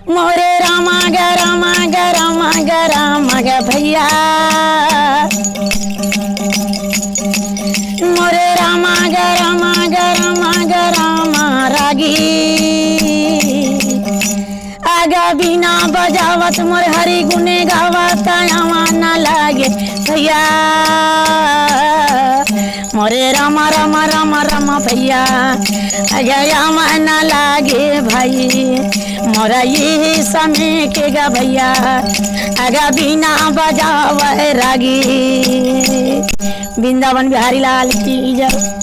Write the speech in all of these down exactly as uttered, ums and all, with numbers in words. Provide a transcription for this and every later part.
मोरे रामा ग रामा ग रामा ग रामा ग भैया। मोरे रामा ग रामा ग रामा ग रामा रागी। आगा बीना बजावत मोर हरि गुने गावत आवा ना लागे भैया। मोरे रामा रामा रामा रामा भैया। आगा आवा ना लागे भाई। मोरा ये समय के गा भैया। आगा बीना बजावे रागी। वृंदावन बिहारी लाल की जय।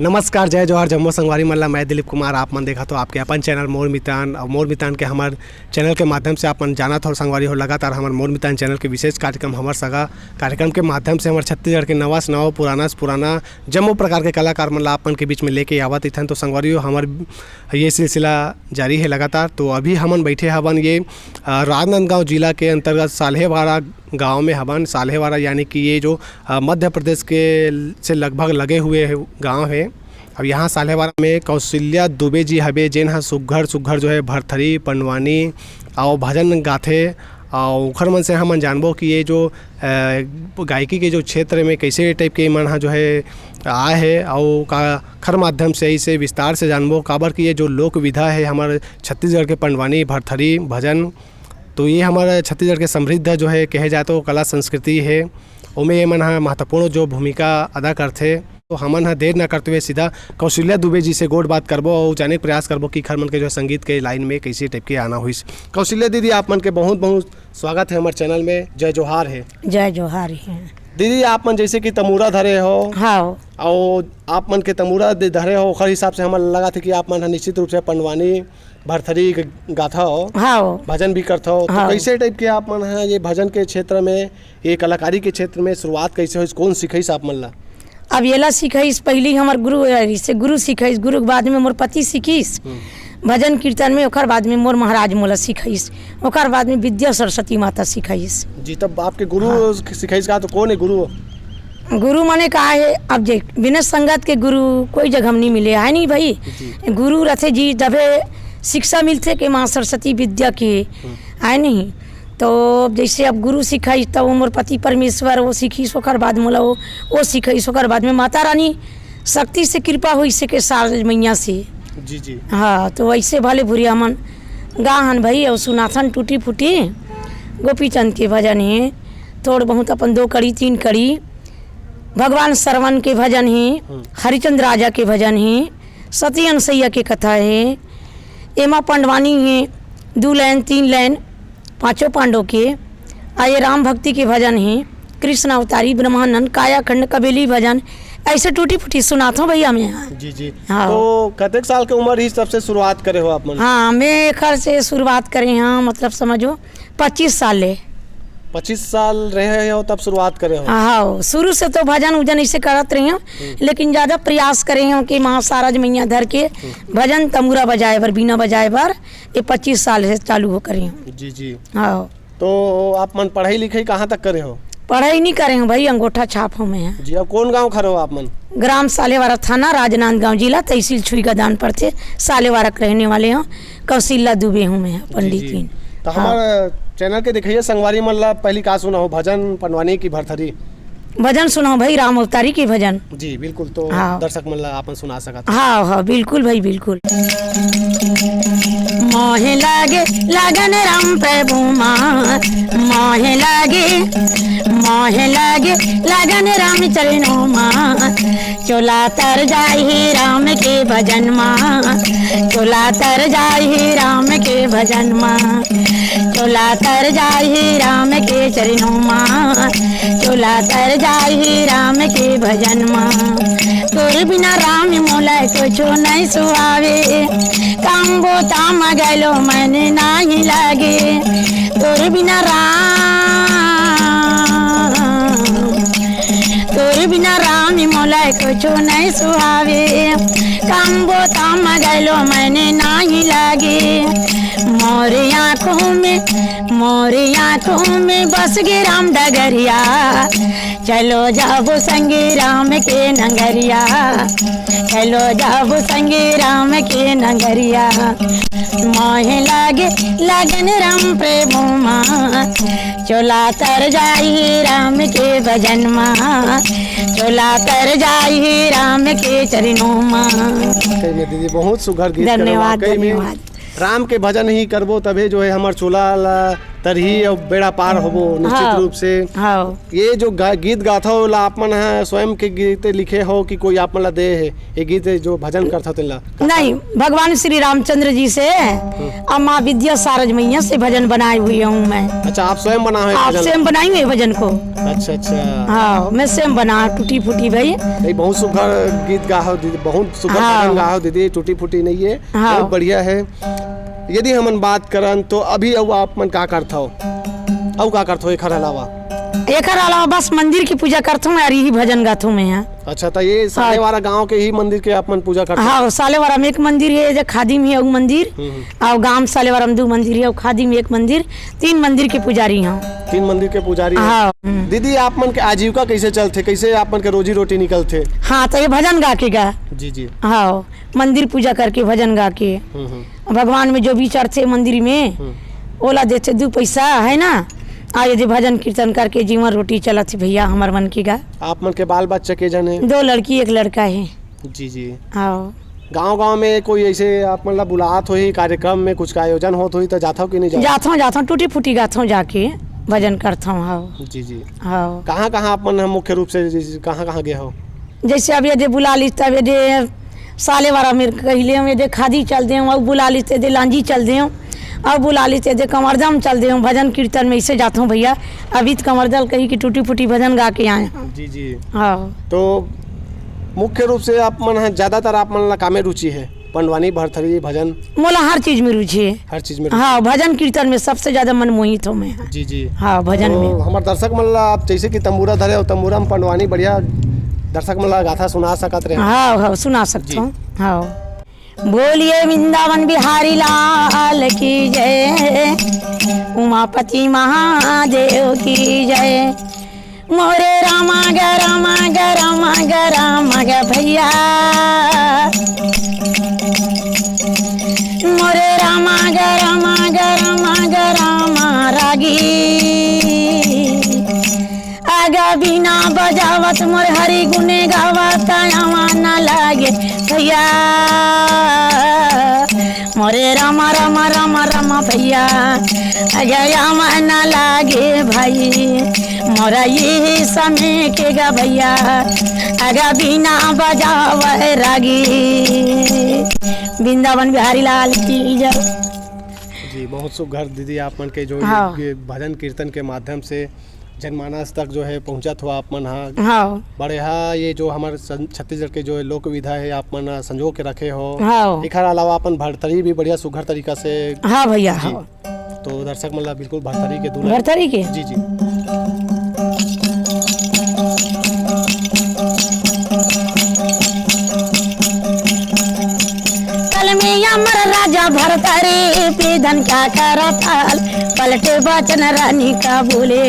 नमस्कार, जय जोहार, जम्मो संगवारी मन ला। मैं दिलीप कुमार, आप मन देखत हो आपके अपन चैनल मोर मितान। और मोर मितान के हमर चैनल के माध्यम से आप मन जानत हो संगवारी हो, लगातार हमर मोर मितान चैनल के विशेष कार्यक्रम हमर सगा कार्यक्रम के माध्यम से हमर छत्तीसगढ़ के नवा से नवा, पुराना से पुराना जम्मो प्रकार के कलाकार मन ला आप मन के बीच में लेके आवत इथन। तो संगवारी हो, हमर ये सिलसिला जारी है लगातार। तो अभी हमन बैठे हवन ये, अ, राजनांदगांव जिला के अंतर्गत साल्हेवाड़ा गांव में हवन। साल्हेवाड़ा यानी कि ये जो, अ, मध्य प्रदेश के ल-, से लगभग लगे हुए है, गांव है। अब यहाँ साल्हेवाड़ा में कौशल्या दुबे जी हवे, जेन ह सुग्घर सुग्घर जो है भरथरी, पंडवानी और भजन गाथे। और उखर मन से हमन जानबो कि ये जो, अ, गायकी के जो क्षेत्र में कैसे टाइप के मन ह जो है आए है, और का खर माध्यम से इसे विस्तार से जानबो, काबर कि ये जो लोक विधा है हमर छत्तीसगढ़ के पंडवानी, भरथरी, भजन, तो ये हमर छत्तीसगढ़ के समृद्ध जो है कहे जाए तो कला संस्कृति है, ओमे ये मन ह महत्वपूर्ण जो भूमिका अदा करथे। तो हमन ह देर न करते हुए सीधा कौशल्या दुबे जी से गोठ बात करबो और जाने के प्रयास करबो कि खर मन के जो है संगीत के लाइन में कैसे टाइप के आना होइस। कौशल्या दीदी, आप मन के बहुत बहुत स्वागत है हमर चैनल में। जय जोहार है। जय जोहार है। दीदी, आप मन जैसे कि तमूरा धरे हो, हाँ। और आप मन के तमूरा दे-, धरे हो, ओखर हिसाब से हमन लगा थे कि आप मन ह निश्चित रूप से पंडवानी, भरथरी ग-, गाथा हो, हाँ। भजन भी करथो। तो हाँ। कैसे टाइप के आप मन ह ये भजन के क्षेत्र में, ये कलाकारी के क्षेत्र में शुरुआत कैसे होइस, कौन सिखाइस आप मन ला? अब येला सिखाइस, पहली हमर गुरु रहिस, गुरु सिखाइस, गुरु के बाद में मोर पति सिखिस। हम्म। भजन कीर्तन में, ओकर बाद में मोर महाराज मोला सिखाइस, ओकर बाद में विद्या सरस्वती माता सिखाइस। जी, तब आपके गुरु हाँ। सिखाइस का, तो कौन है गुरु? गुरु माने का है, अब जे बिना संगत के गुरु कोई जगह में नहीं मिले, है नहीं भाई? जी। गुरु रथे जी, जबे शिक्षा मिलथे के माँ सरस्वती विद्या के, हम्म। है नहीं? तो जैसे अब गुरु सिखाइस, तब वो मोर पति परमेश्वर वो सिखिस, ओकर बाद मोला वो, वो सिखाइस, ओकर बाद में माता रानी शक्ति से कृपा होइस के सारज मैया से। जी, जी। हाँ, तो वैसे भले भुरिया मन गाहन भाई, और सुनाथन टूटी फूटी गोपीचंद के भजन है, थोड़ बहुत अपन दो कड़ी, तीन कड़ी, भगवान सरवन के भजन है, हम्म। हरिचंद राजा के भजन है, सती अनसैया के कथा है, एमा पंडवानी है, दू लाइन, तीन लाइन, पांचों पांडव के, आ ये राम भक्ति के भजन है, कृष्ण अवतारी, ब्रह्मानंद, कायाखंड, कबीली भजन, ऐसे टूटी फूटी सुनाथो भैया मैं। जी, जी। हाँ। तो कतेक साल के उम्र ही तब से शुरुआत करे हो आप मन? हाँ, मैं एखर से शुरुआत करे हाँ, मतलब समझो, पच्चीस साल ले। पच्चीस साल रहे हो तब शुरुआत करे हो? हाँ, शुरू से तो भजन उजन इसे करत रहे हो, हम्म। लेकिन ज्यादा प्रयास करे हो कि माँ सारज मैया धर के हम्म। भजन तमूरा बजाए बर, बीना बजाए बर, ये पच्चीस साल से चालू हो करे हो। जी, जी। हाँ। तो आप मन पढ़ाई लिखाई कहाँ तक करे हो? पढ़ाई नहीं करे हो भाई, अंगूठा छाप हो मैं। जी, अब कौन गांव खरे हो आप मन? ग्राम सालेवाड़ा, थाना राजनांदगांव, जिला तहसील छुईगदान पड़थे। सालेवाड़ा के रहने वाले हो, कौशिला दुबे हूँ मैं, जी, पंडित जी। जी। तो हाँ। हमार चैनल के देखिए संगवारी मन ला पहली का सुना हो, भजन पंडवानी की भरथरी? भजन सुनाओ भाई, राम अवतारी के भजन। जी, बिल्कुल, तो हाँ। दर्शक मन ला आपन सुना सकत हो। हाँ, हाँ, बिल्कुल भाई, बिल्कुल। मोहे लागे लगन राम प्रभु मा, मोहे लागे, मोहे लागे लगन राम चरणों मा। चोला तर जाही राम के भजन मा, चोला तर जाही राम के भजन मा, चोला तर जाही राम के चरणों मा, चोला तर जाही राम के भजन मा। तोर बिना राम मोला कुछो नहीं सुहावे, काम बोता म गलो मन नाही लागे। तोर बिना राम, तोर बिना राम मोला कुछो नहीं सुहावे, काम बोता म गलो मन नाही लागे। मोर आँखों में, मोर आँखों में बस गे राम डगरिया, चलो जाबो संगे राम के नगरिया, चलो जाबो संगे राम के नगरिया। मोहे लागे लगन राम प्रेम मा, चोला तर जाई राम के भजन मा, चोला तर जाई राम के चरणों मा। वाकई में दीदी, बहुत सुघर गीत करे, धन्यवाद, वाकई में। धन्यवाद। राम के भजन ही करबो, तभे जो है हमर चोला ला तरही अउ बेड़ा पार होबो निश्चित हाँ, रूप से। हाँ। ये जो गा-, गीत गाथो ला आप मन ह स्वयं के गीत लिखे हो कि कोई आप मन ला दे है? ये गीत जो भजन करथो तेन ला? नहीं, भगवान श्री रामचंद्र जी से हम्म। और माँ विद्या सारज मैया से भजन बनाए हुए हूँ मैं। अच्छा, आप स्वयं बना है आप भजन? स्वयं बनाई हुई भजन को। अच्छा, अच्छा। हाँ, मैं स्वयं बना, टूटी फूटी भाई। नहीं, बहुत सुघर गीत गा हो दीदी, बहुत सुघर हाँ। भजन गा हो दीदी, टूटी फूटी नहीं है, हाँ। बहुत बढ़िया है। यदि हमन बात करन तो अभी अउ आप मन का करथव? अउ का करथव एखर अलावा? एखर अलावा बस मंदिर की पूजा करथव मैं, अउ यही भजन गाथव मैं यहाँ। अच्छा, तो ये सालेवारा गांव के ही मंदिर के आप मन पूजा करथव? हाँ, सालेवारा में एक मंदिर है, जो खादी में है, वो मंदिर, हम्म, हम्म। और गांव सालेवारा में दो मंदिर है, और खादी में एक मंदिर, तीन मंदिर के पुजारी हैं। तीन मंदिर के पुजारी हैं। हाँ, हम्म। दीदी, आप मन के आजीविका कैसे चलथे, कैसे आप मन के रोजी रोटी निकलथे? हाँ, तो ये भजन गा के गा। जी, जी। हाँ, मंदिर पूजा करके, भजन गा के। हम्म, हम्म। भगवान में जो भी चढ़थे मंदिर में, हम्म। ओला देथे दू पैसा, है ना? आ यदि भजन कीर्तन करके जीवन रोटी चलत हे भैया, हमर मन के गा। आप मन के बाल बच्चा के जन हे? दो लड़की, एक लड़का है। जी, जी। हाँ। गांव-गांव में कोई ऐसे आप मन ला बुलात होही, कार्यक्रम में कुछ का आयोजन होत होही, त जाथव कि नहीं जाथव? जाथव, जाथव, टूटी फूटी गाथव जाके, भजन करथव, हाँ। जी, जी। हाँ। कहाँ-कहाँ आप मन मुख्य रूप से, जैसे कहाँ-कहाँ गए हो? जैसे अब ये दे बुला ली, तब ये दे सालेवारा में कहिले, ये दे खादी चल दे, और बुला ली, ते दे लांजी चल दे, और बुला ली, ते दे कंवरदम चल दे, भजन कीर्तन में इसे जाथव भैया। अभी तो कंवरदल कही कि टूटी फूटी भजन गा के आए हैं। जी, जी। हाँ। तो मुख्य रूप से आप मन ह, ज्यादातर आप मन ला कामे रुचि है? पंडवानी, भरथरी, भजन? मोला हर चीज में रुचि है। हर चीज में रुचि हाँ, है। भजन कीर्तन में सबसे ज्यादा मन मोहित हो मैं। जी, जी। हाँ, भजन तो में। हमार दर्शक मन ला आप जैसे कि तंबूरा धरे हो, तंबूरा में पंडवानी बढ़िया दर्शक मन ला गाथा सुना सकत रहे। हाँ, हाँ, सुना सकता जी। हूँ। हाँ। बोलिए वृंदावन बिहारी लाल की जय, उमापति महादेव की जय। मोरे रामा ग, रामा ग, रामा ग, रामा ग भैया। मोरे रामा ग, रामा ग, रामा ग, रामा रागी। आगा बीना बजावत मोर हरि गुने गावत आवा ना लागे भैया। मोरे रामा, रामा, रामा, रामा भैया, आगा आवा ना लागे भाई। मोरा ये समय के गा भैया, आगा बीना बजावे रागी। वृंदावन बिहारी लाल की जय। जी, बहुत सुघर दीदी, आप मन के जो हाँ। ये भजन कीर्तन के माध्यम से जनमानस तक जो है पहुंचत हो आप मन हा। हाँ। बढ़िया, ये जो हमारे सं-, छत्तीसगढ़ के जो लोक विधा है, आप मन संजो के रखे हो। हाँ। एखर अलावा अपन भरथरी भी बढ़िया सुघर तरीका से। हाँ भैया, जी। हाँ। तो दर्शक मन ला बिल्कुल भरथरी के दू लाइन। भरथरी के? जी, जी। कल में अमर राजा भरथरी, पीधन क्या करत हाल, पलटे बचन रानी का बोले।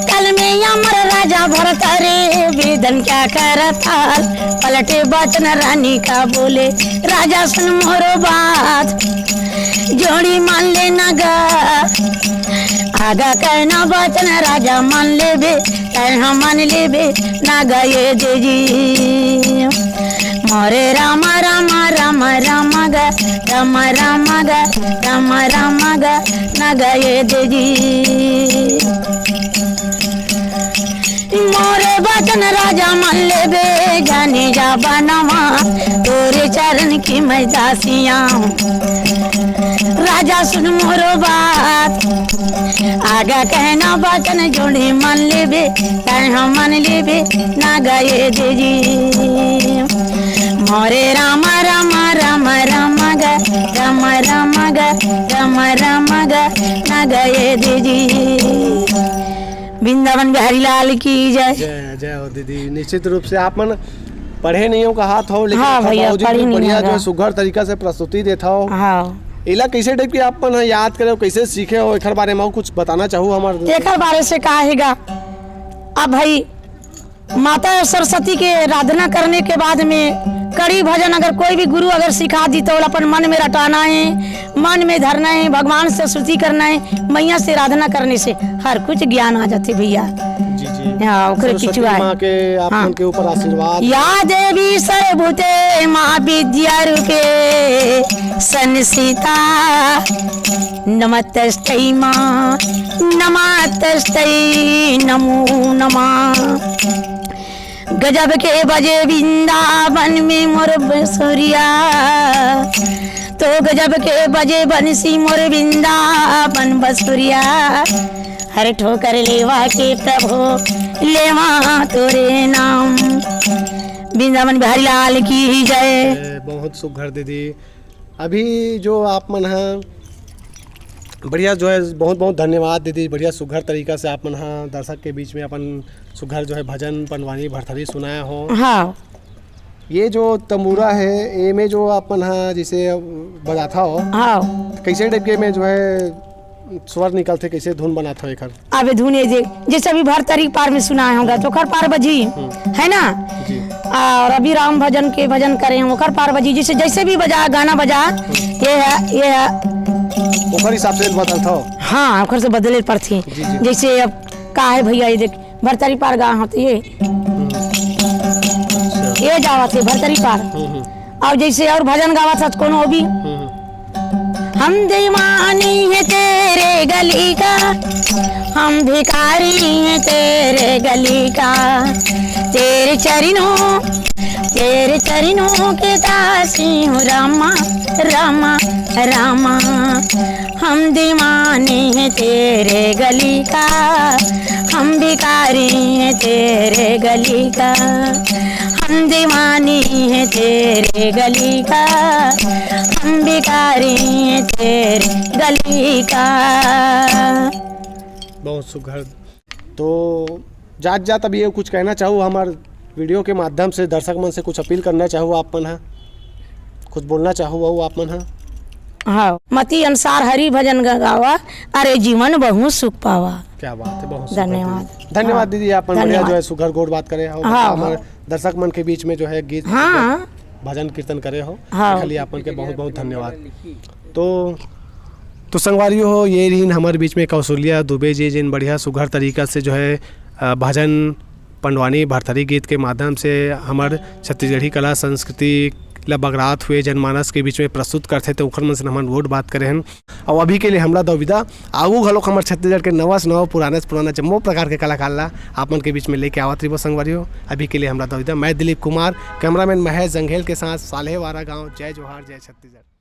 कल में अमर राजा भरथरी, पीधन क्या करत हाल, पलटे बचन रानी का बोले। राजा सुन मोरो बात, जोड़ी मान लेना गा। आगा कहना बचन राजा मान लेबे, तै हम मान लेबे ना गा ये दीदी। मोरे रामा, रामा, रामा, रामा गा, रामा, रामा गा, रामा, रामा गा, ना गा ये दीदी। मोरे बचन राजा मान लेबे, जाने जा बनवा, तोरे चरण की मैं दासिया हूँ। राजा सुन मोरो बात, आगा कहना बचन जोड़ी मान लेबे, तै हम मान लेबे, ना गा ये दीदी। मोरे रामा, रामा, रामा, रामा गा, रामा, रामा गा, रामा, रामा गा, ना गा ये दीदी। वृंदावन बिहारी लाल की जय। जय, जय हो दीदी। निश्चित रूप से आप मन पढ़े नहीं हो कहा था, लेकिन हाँ एखर भैया, बावजूद पढ़े भी नहीं बढ़िया होगा। जो है सुघर तरीका से प्रस्तुति देता हो। हाँ। एला कैसे टाइप के आप मन याद करे हो, कैसे सीखे हो, एखर बारे में कुछ बताना चाहू हमारे? एखर बारे से का हेगा, अब भाई माता सरस्वती के आराधना करने के बाद में कड़ी भजन अगर कोई भी गुरु अगर सिखा दी, तो ओला अपन मन में रटाना है, मन में धरना है, भगवान से स्तुति करना है, मैया से आराधना करने से हर कुछ ज्ञान आ जाथे भैया। जी, जी। हाँ, ओकरे सरस्वती पिछुआ है। माँ के आप हाँ। मन के ऊपर आशीर्वाद। या देवी सर्वभूते माँ विद्या रूपे संस्थिता, नमस्तस्यै माँ, नमस्तस्यै, नमो नमः। गजब के बजे वृंदावन में मोर बंसुरिया, तो गजब के बजे बंसी मोर वृंदावन बंसुरिया। हर ठोकर लेवा के प्रभु लेवा तोरे नाम। वृंदावन बिहारी लाल की जय। बहुत सुघर दीदी। अभी जो आप मन ह बढ़िया जो है, बहुत बहुत धन्यवाद दीदी, बढ़िया सुघर तरीका से आप मन ह दर्शक के बीच में अपन सुघर जो है भजन पंडवानी भरथरी सुनाए हो। हाँ। ये जो तंबूरा है, एमे जो आप मन ह जैसे बजाथा हो, हाँ। कैसे टाइप के में जो है स्वर निकलथे, कैसे धुन बनाथा हो एकर? अबे धुन ये जे, जैसे अभी भरथरी पार में सुनाए होगा तो ओकर पार बजी, हम्म। है ना? जी। और अभी राम भजन के भजन करे हैं, ओकर पार बजी। जैसे, जैसे भी बजा, गाना बजा, ये है, ये है। ओकर हिसाब से बदलथा हो? हाँ, ओकर से बदले पड़थे। जी, जी। जैसे अब का है भैया, ये देख, भरथरी पार गा हो तो ये, हम्म। अच्छा। ये जावत है भरथरी पार। हम्म, हम्म। और जैसे और भजन गावत हत कोनो भी, हम्म। हम दीवानी है तेरे गली का, हम भिखारी हैं तेरे गली का, तेरे चरणों, तेरे चरणों के दासी हूँ रामा, रामा, रामा। हम दीवाने हैं तेरे गली का, हम भिखारी हैं तेरे गली का, हम दीवाने हैं तेरे गली का, हम भिखारी हैं तेरे गली का। बहुत सुघर। तो जात जात अभी ये कुछ कहना चाहू, हमार वीडियो के माध्यम से दर्शक मन से कुछ अपील करना चाहू आप मन ह, कुछ बोलना चाहू अउ आप मन ह? हाँ, मती अनुसार हरि भजन ग-, गावा, अरे जीवन बहुत सुख पावा। क्या बात है, बहुत सुंदर धन्यवाद। दीदी। धन्यवाद हाँ। दीदी, आप मन बढ़िया धन्यवाद। जो है सुघर गोठ बात करे हो, हाँ, हमारे हाँ। दर्शक मन के बीच में जो है गीत हाँ। भजन कीर्तन करे हो, हाँ। खाली आप मन के बहुत बहुत धन्यवाद। तो, तो संगवारी हो, ये रहिन हमर बीच में कौशल्या दुबे जी, जिन बढ़िया सुघर तरीका से जो है, अ, भजन पंडवानी भरथरी गीत के माध्यम से हमर छत्तीसगढ़ी कला संस्कृति ल बगरात हुए जनमानस के बीच में प्रस्तुत करथे, तो ओखर मन से हमन गोठ बात करे हन। अउ अभी के लिए हमला दव विदा। आगू घलोक हमर छत्तीसगढ़ के नवा से नवा, पुराना से पुराना जम्मो प्रकार के कलाकार ला आप मन के बीच में लेके आवत रहिबो संगवारी हो। अभी के लिए हमला दव विदा। मैं दिलीप कुमार, कैमरामैन महेश जंघेल के साथ साल्हेवारा गांव। जय जोहार, जय छत्तीसगढ़।